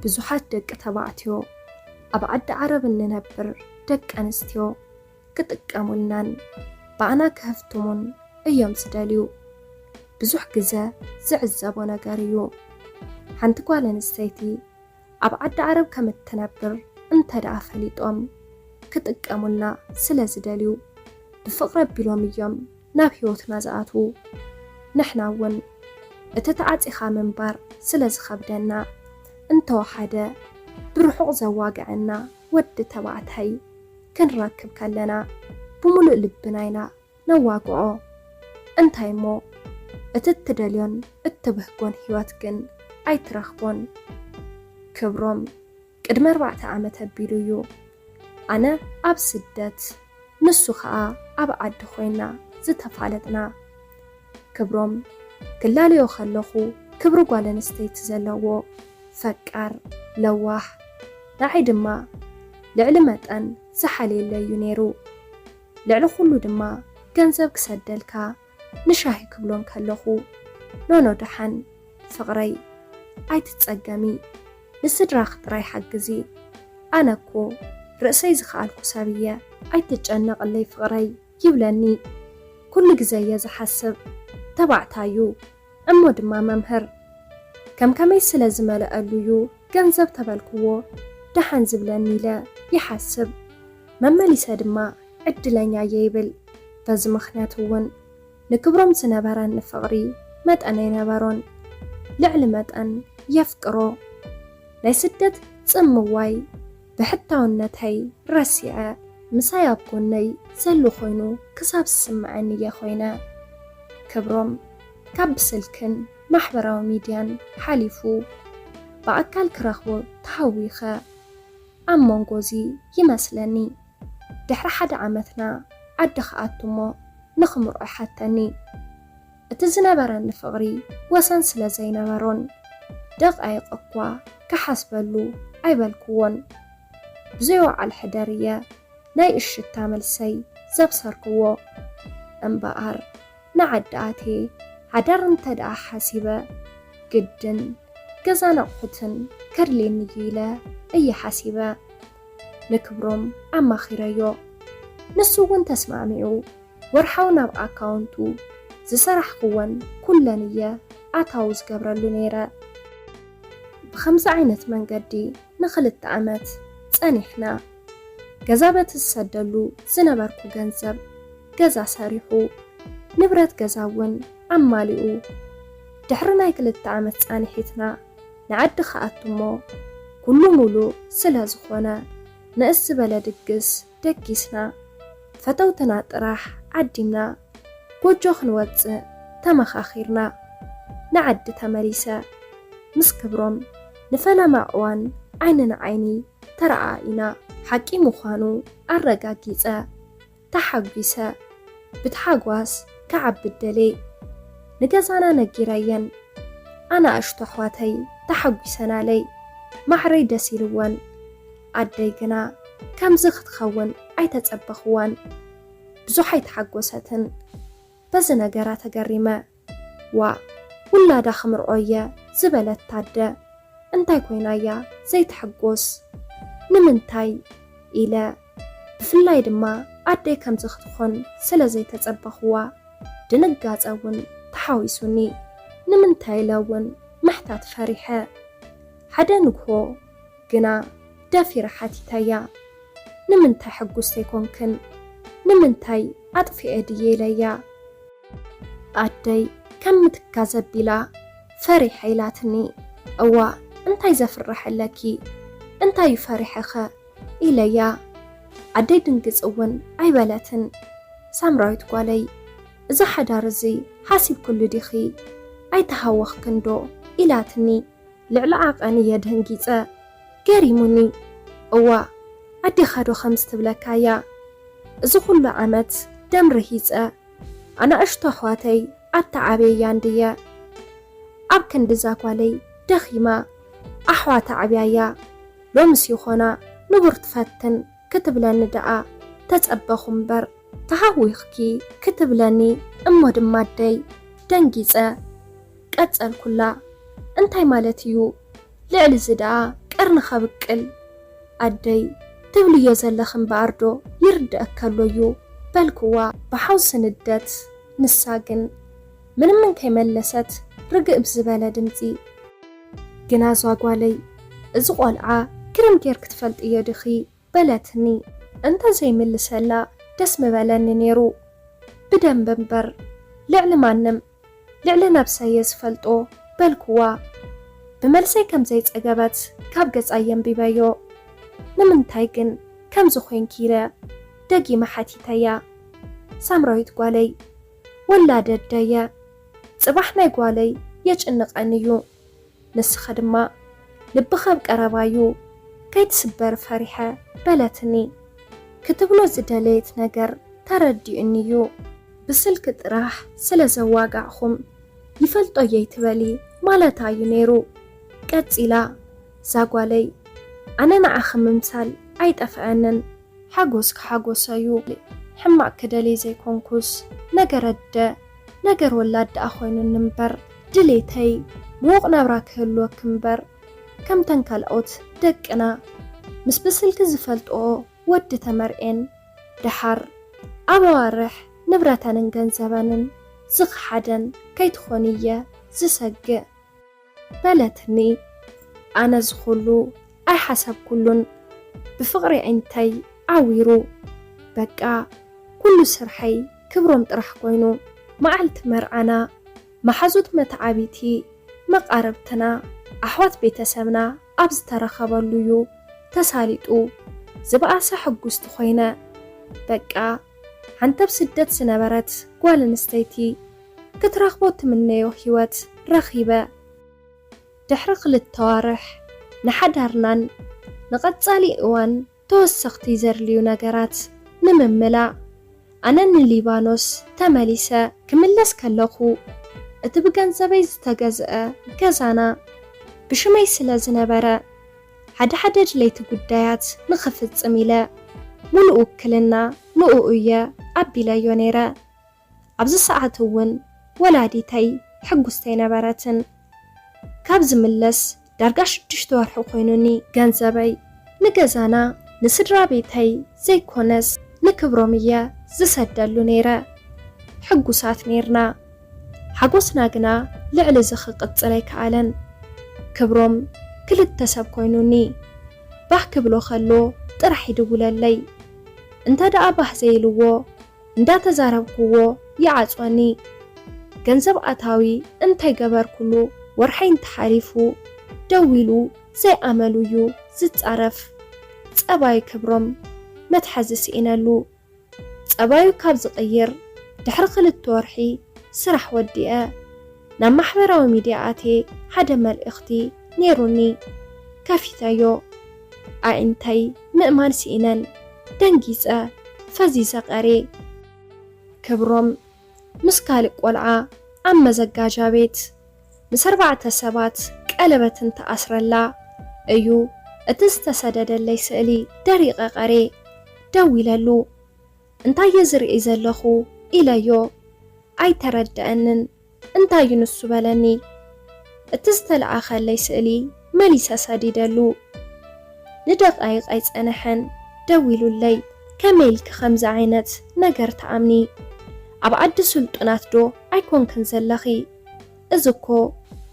ብዙሓት ደቂ ተባዕትዮ፣ ኣብ ዓዲ ዓረብ እንነብር ደቂ ኣንስትዮ ክጥቀሙልናን ብኣና ክህፍትሙን እዮም ዝደልዩ። ብዙሕ ግዘ ዝዕዘቦ ነገር እዩ። ሓንቲ ጓል ኣንስተይቲ ኣብ ዓዲ ዓረብ ከም እትነብር እንተ ደኣ ፈሊጦም ክጥቀሙልና ስለ ዝደልዩ ብፍቕሪ ኣቢሎም እዮም ናብ ህይወትና ዝኣትዉ። ንሕና እውን እቲ ተዓጺኻ ምንባር ስለ ዝኸብደና እንተወሓደ ብርሑቕ ዘዋግዐና ወዲ ተባዕታይ ክንረክብ ከለና ብምሉእ ልብና ኢና ነዋግዖ። እንታይ እሞ እቲ እትደልዮን እትብህጎን ህይወት ግን ኣይትረኽቦን። ክብሮም ቅድሚ ኣርባዕተ ዓመት ኣቢሉ እዩ ኣነ ኣብ ስደት ንሱ ኸኣ ኣብ ዓዲ ኮይና ዝተፋለጥና። ክብሮም ክላለዮ ከለኹ ክብሪ ጓል ኣንስተይቲ ዘለዎ ፈቃር ለዋህ ንዓይ ድማ ልዕሊ መጠን ዝሓልየለይ እዩ ነይሩ። ልዕሊ ኩሉ ድማ ገንዘብ ክሰደልካ ንሻሂ ክብሎን ከለኹ ኖኖ ደሓን ፍቕረይ ኣይትጸገሚ ንስድራኺ ጥራይ ሓግዚ ኣነ እኮ ርእሰይ ዝኸኣልኩ ሰብ እየ ኣይትጨነቕለይ ፍቕረይ ይብለኒ። ኩሉ ግዘ እየ ዝሓስብ ተባዕታይ እዩ እሞ ድማ መምህር ከም ከመይ ስለ ዝመለኣሉ እዩ ገንዘብ ተበልክዎ ደሓን ዝብለኒ ኢለ ይሓስብ። መመሊሰ ድማ ዕድለኛ እየ ይብል። በዚ ምኽንያት እውን ንክብሮም ዝነበረኒ ፍቕሪ መጠን ኣይነበሮን። ልዕሊ መጠን የፍቅሮ። ናይ ስደት ጽምዋይ ብሕታውነተይ ረሲዐ ምሳይ ኣብ ጎነይ ዘሎ ኮይኑ ክሳብ ዝስምዐኒ እየ ኮይነ። ክብሮም ካብ ብስልክን ማሕበራዊ ሚድያን ሓሊፉ ብኣካል ክረኽቦ ተሃዊኸ ኣብ መንጎ እዚ ይመስለኒ። ድሕሪ ሓደ ዓመትና ዓዲ ክኣቱ እሞ ንኽምርዖ ሓተኒ። እቲ ዝነበረኒ ፍቕሪ ወሰን ስለ ዘይነበሮን ደቓይቕ እኳ ክሓስበሉ ኣይበልክዎን። ብዘይወዓል ሕደር እየ ናይ እሽታ መልሰይ ዘብሰርክዎ። እምበኣር ንዓዲ ኣትየ ሓዳር እንተ ደኣ ሓሲበ ግድን ገዛን ኣቑሑትን ከድልየኒ እዩ ኢለ እየ ሓሲበ። ንክብሮም ኣማኺረዮ። ንሱ እውን ተስማዕሚዑ ወርሓዊ ናብ ኣካውንቱ ዝሰራሕክወን ኩለን እየ ኣታዊ ዝገብረሉ ነይረ። ብኸምዚ ዓይነት መንገዲ ንኽልተ ዓመት ጸኒሕና። ገዛ በቲ ዝሰደሉ ዝነበርኩ ገንዘብ ገዛ ሰሪሑ፣ ንብረት ገዛ እውን ኣማሊኡ። ድሕሪ ናይ ክልተ ዓመት ጻንሒትና ንዓዲ ክኣቱ እሞ ኩሉ ሙሉእ ስለ ዝኾነ ንእስ ዝበለ ድግስ ደጊስና። ፈተውትና ጥራሕ ዓዲምና ጎጆ ክንወጽእ ተመኻኺርና። ንዓዲ ተመሊሰ። ምስ ክብሮም ንፈለማ እዋን ዓይኒ ንዓይኒ ተረኣኢና። ሓቂ ምዃኑ ኣረጋጊጸ። ተሓጒሰ። ብታሕጓስ ክዓቢ ደልየ። ንገዛና ነጊረየን። ኣናእሽቱ ኣሕዋተይ ተሓጒሰናለይ። ማዕረይ ደስ ኢልወን። ኣደይ ግና ከምዚ ክትኸውን ኣይተጸበኽዋን። ብዙሕ ኣይተሓጎሰትን። በዚ ነገራ ተገሪመ። ዋእ፣ ውላዳ ክምርዖ እየ ዝበለት ኣደ እንታይ ኮይና እያ ዘይትሕጎስ? ንምንታይ? ኢለ። ብፍላይ ድማ ኣደይ ከምዚ ክትኾን ስለ ዘይተጸበኽዋ ድንጋጸ እውን ተሓዊሱኒ። ንምንታይ ኢለ እውን ምሕታት ፈሪሐ። ሓደ ንግሆ ግና ደፊረ ሓቲተያ። ንምንታይ ሕጉስቲ ኣይኮንክን? ንምንታይ ኣጥፊኤ ድየ ኢለያ። ኣደይ ከም ምትካዝ ኣቢላ ፈሪሐ ኢላትኒ። እዋ እንታይ ዘፍርሕ ኣለኪ? እንታይ እዩ ፈሪሐኸ? ኢለያ። ኣደይ ድንግጽ እውን ኣይበለትን። ሳምራዊት ጓለይ፣ እዚ ሓዳር እዚ ሓሲብክሉ ዲኺ? ኣይተሃወኽክን ዶ? ኢላትኒ። ልዕሊ ዓቐን እየ ደንጊጸ። ገሪሙኒ። እዋ ኣዴኻ ዶ ከምዚ ትብለካ እያ? እዚ ኩሉ ዓመት ደም ርሂጸ ኣናእሽቱ ኣሕዋተይ ኣተዓብየያ እንድየ። ኣብ ክንዲ እዛ ጓለይ ደኺማ ኣሕዋታ ኣዕብያያ። ሎምስ ይኾና ንቡር ትፈትን ክትብለኒ ደኣ ተጸበኹ እምበር። ተሃዊኽኪ ክትብለኒ እሞ ድማ ኣደይ ደንጊጸ ቀጸልኩላ። እንታይ ማለት እዩ? ልዕሊ እዚ ደኣ ቀርኒ ከብቅል። ኣደይ፣ ትብልዮ ዘለኺ እምበኣር ዶ ይርድኣኪ ኣሎ እዩ? በልክዋ ብሓውሲ ንደት። ንሳ ግን ምንም እንከይመለሰት ርግእ ብዝበለ ድምጺ፣ ግና እዛ ጓለይ፣ እዚ ቆልዓ ክርም ጌርኪ ትፈልጥዮ ዲኺ? በለትኒ። እንተ ዘይምልሰላ ደስ ምበለኒ ነይሩ። ብደንቢ እምበር፣ ልዕሊ ማንም፣ ልዕሊ ነብሰይ እየ ዝፈልጦ በልክዋ። ብመልሰይ ከም ዘይጸገበት ካብ ገጻ የንቢበዮ። ንምንታይ ግን ከምዚ ኮይንኪ ኢለ ደጊመ ሓቲተያ። ሳምራዊት ጓለይ፣ ወላዲ ኣደየ፣ ጽባሕ ናይ ጓለይ የጭንቐኒ እዩ። ንስኺ ድማ ልብኺ ኣብ ቀረባ እዩ፣ ከይትስበሪ ፈሪሐ በለትኒ። ክትብሎ ዝደለየት ነገር ተረዲኡኒ እዩ። ብስልኪ ጥራሕ ስለ ዘዋጋዕኹም ይፈልጦ እየ ኣይትበሊ ማለታ እዩ ነይሩ። ቀጺላ፣ እዛ ጓለይ፣ ኣነ ንዓኺ ምምሳል ኣይጠፍኣንን። ሓጎስኪ ሓጎሰይ እዩ። ሕማቕ ክደሊ ዘይኮንኩስ፣ ነገር ኣደ፣ ነገር ወላድ ደኣ ኮይኑኒ እምበር፣ ድሌተይ ምዉቕ ናብራ ክህልወኪ እምበር፣ ከምተን ካልኦት ደቅና ምስ ብስልኪ ዝፈልጥኦ ወዲ ተመርዔን፣ ደሓር ኣብ ኣዋርሕ ንብረተንን ገንዘበንን ዝኸሓደን ከይትኾኒ እየ ዝሰግእ። በለትኒ። ኣነ እዚ ኩሉ ኣይሓሰብኩሉን። ብፍቕሪ ኣዒንተይ ዓዊሩ። በቃ ኩሉ ስርሐይ ክብሮም ጥራሕ ኮይኑ። መዓልቲ መርዓና፣ መሓዙት መተዓቢቲ፣ መቓርብትና፣ ኣሕዋት ቤተሰብና ኣብ ዝተረኸበሉ እዩ ተሳሊጡ። ዝበኣሰ ሕጉስቲ ኮይነ። በቃ ሓንቲ ኣብ ስደት ዝነበረት ጓል ኣንስተይቲ ክትረኽቦ ትምነዮ ህይወት ረኺበ። ድሕሪ ክልተ ኣዋርሕ ንሓዳርናን ንቐጻሊ እዋን ተወሰኽቲ ዘድልዩ ነገራት ንምምላእ፣ ኣነ ንሊባኖስ ተመሊሰ። ክምለስ ከለኹ፣ እቲ ብገንዘበይ ዝተገዝአ ገዛና ብሽመይ ስለ ዝነበረ፣ ሓደ ሓደ ድሌቲ ጉዳያት ንኽፍጽም ኢለ፣ ሙሉእ ውክልና ንእኡ እየ ኣቢለዮ ነይረ። ኣብዚ ሰዓት እውን ወላዲተይ ሕጉስቲ ኣይነበረትን። ካብ ዝምለስ ዳርጋ ሽዱሽተ ወርሒ ኮይኑኒ። ገንዘበይ ንገዛና፣ ንስድራ ቤተይ ዘይኮነስ ንክብሮም እየ ዝሰደሉ ነይረ። ሕጉሳት ነይርና። ሓጎስና ግና ልዕሊ እዚ ክቕጽል ኣይከኣለን። ክብሮም ክልተ ሰብ ኮይኑኒ። ባህ ክብሎ ከሎ ጥራሕ ይድውለለይ። እንተ ደኣ ባህ ዘይልዎ፣ እንዳተዛረብክዎ ይዓጽወኒ። ገንዘብ ኣታዊ እንታይ ገበርኩሉ፣ ወርሐይ እንተሓሊፉ ደዊሉ ዘይኣመሉ እዩ ዝጻረፍ። ጸባይ ክብሮም መትሓዚ ስኢነሉ። ጸባዩ ካብ ዝቕይር ድሕሪ ክልተ ወርሒ ስራሕ ወዲአ ናብ ማሕበራዊ ሚድያ ኣትየ ሓደ መልእኽቲ ነይሩኒ። ከፊተዮ። ኣዒንተይ ምእማን ስኢነን። ደንጊጸ፣ ፈዚዘ ቀርየ። ክብሮም ምስ ካልእ ቆልዓ ኣብ መዘጋጃ ቤት ምስ ኣርባዕተ ሰባት ቀለበት እንትኣስረላ እዩ እቲ ዝተሰደደለይ ስእሊ ደሪቐ ቀርየ። ደዊለሉ። እንታይ እየ ዝርኢ ዘለኹ? ኢለዮ። ኣይተረደኣንን። እንታይ እዩ ንሱ በለኒ። እቲ ዝተለኣኸለይ ስእሊ መሊሰ ሰዲደሉ። ንደቃይቕ ኣይጸንሐን ደዊሉለይ። ከመይ ኢልኪ ከምዚ ዓይነት ነገር ትኣምኒ? ኣብ ዓዲ ስልጡናት ዶ ኣይኮንክን ዘለኺ? እዚ እኮ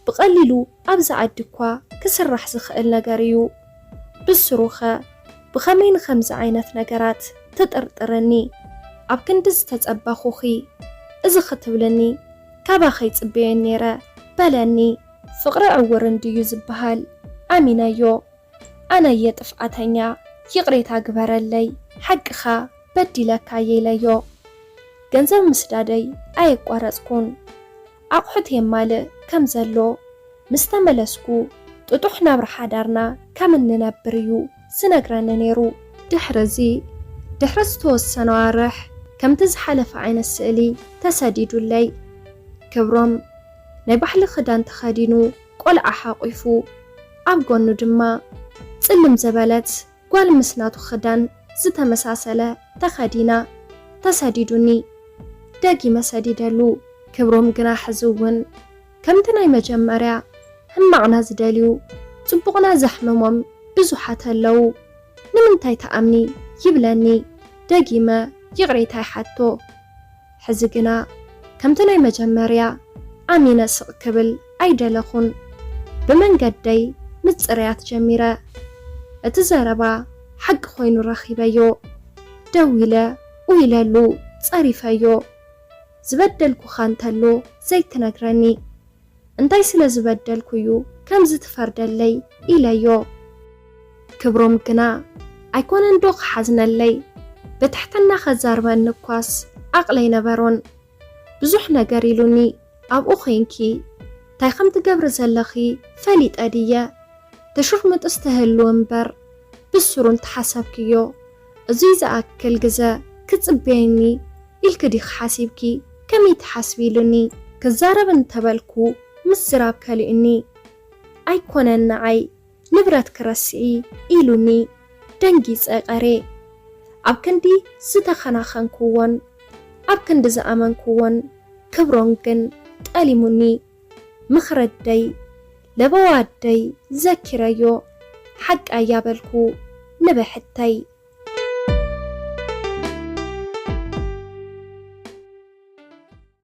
ብቐሊሉ ኣብዚ ዓዲ እኳ ክስራሕ ዝኽእል ነገር እዩ። ብስሩኸ ብኸመይ ንኸምዚ ዓይነት ነገራት ትጥርጥርኒ? ኣብ ክንዲ ዝተጸበኹኺ እዚ ክትብልኒ ካባኺ ኣይጽበዮን ነይረ በለኒ። ፍቕሪ ዕውር እንድዩ ዝበሃል። ኣሚነዮ። ኣነ እየ ጥፍኣተኛ፣ ይቕሬታ ግበረለይ፣ ሓቅኻ በዲለካ እየ ኢለዮ። ገንዘብ ምስዳደይ ኣየቋረጽኩን። ኣቑሑት የማልእ ከም ዘሎ ምስ ተመለስኩ ጥጡሕ ናብራ ሓዳርና ከም እንነብር እዩ ዝነግረኒ ነይሩ። ድሕሪ እዚ፣ ድሕሪ ዝተወሰነ ኣዋርሕ ከምቲ ዝሓለፈ ዓይነት ስእሊ ተሰዲዱለይ። ክብሮም ናይ ባሕሊ ክዳን ተኸዲኑ ቆልዓ ሓቒፉ፣ ኣብ ጎኑ ድማ ጽልም ዝበለት ጓል ምስ ናቱ ክዳን ዝተመሳሰለ ተኸዲና ተሰዲዱኒ። ደጊመ ሰዲደሉ። ክብሮም ግና ሕዚ እውን ከምቲ ናይ መጀመርያ ሕማቕና ዝደልዩ ጽቡቕና ዘሕመሞም ብዙሓት ኣለዉ። ንምንታይ ትኣምኒ? ይብለኒ። ደጊመ ይቕሬታ ይሓቶ። ሕዚ ግና ከምቲ ናይ መጀመርያ ኣሚነ ስቕ ክብል ኣይደለኹን። ብመንገደይ ምጽርያት ጀሚረ። እቲ ዘረባ ሓቂ ኮይኑ ረኺበዮ። ደዊለ ኡይለሉ ጸሪፈዮ። ዝበደልኩኻ እንተሎ ዘይትነግረኒ? እንታይ ስለ ዝበደልኩ እዩ ከምዚ ትፈርደለይ? ኢለዮ። ክብሮም ግና ኣይኮነን ዶ ክሓዝነለይ? ብትሕትና ከዛርበኒ እኳስ ዓቕሊ ኣይነበሮን። ብዙሕ ነገር ኢሉኒ። ኣብኡ ኾይንኪ እንታይ ከም ትገብሪ ዘለኺ ፈሊጠ ድየ? ተሽርምጥስ ትህሉ እምበር ብስሩ እንተሓሰብክዮ፣ እዙይ ዝኣክል ግዘ ክጽበየኒ ኢልኪ ዲኺ ሓሲብኪ? ከመይ ትሓስቢ? ኢሉኒ። ክዛረብ እንተበልኩ ምስራብ ከሊኡኒ። ኣይኮነን ንዓይ ንብረት ክረስዒ ኢሉኒ። ደንጊጸ ቀሬ። ኣብ ክንዲ ዝተኸናኸንኩዎን ኣብ ክንዲ ዝኣመንኩዎን ክብሮም ግን ጠሊሙኒ። ምኽሪ ኣደይ፣ ለበዋ ኣደይ ዘኪረዮ፣ ሓቃ እያ በልኩ ንብሕተይ።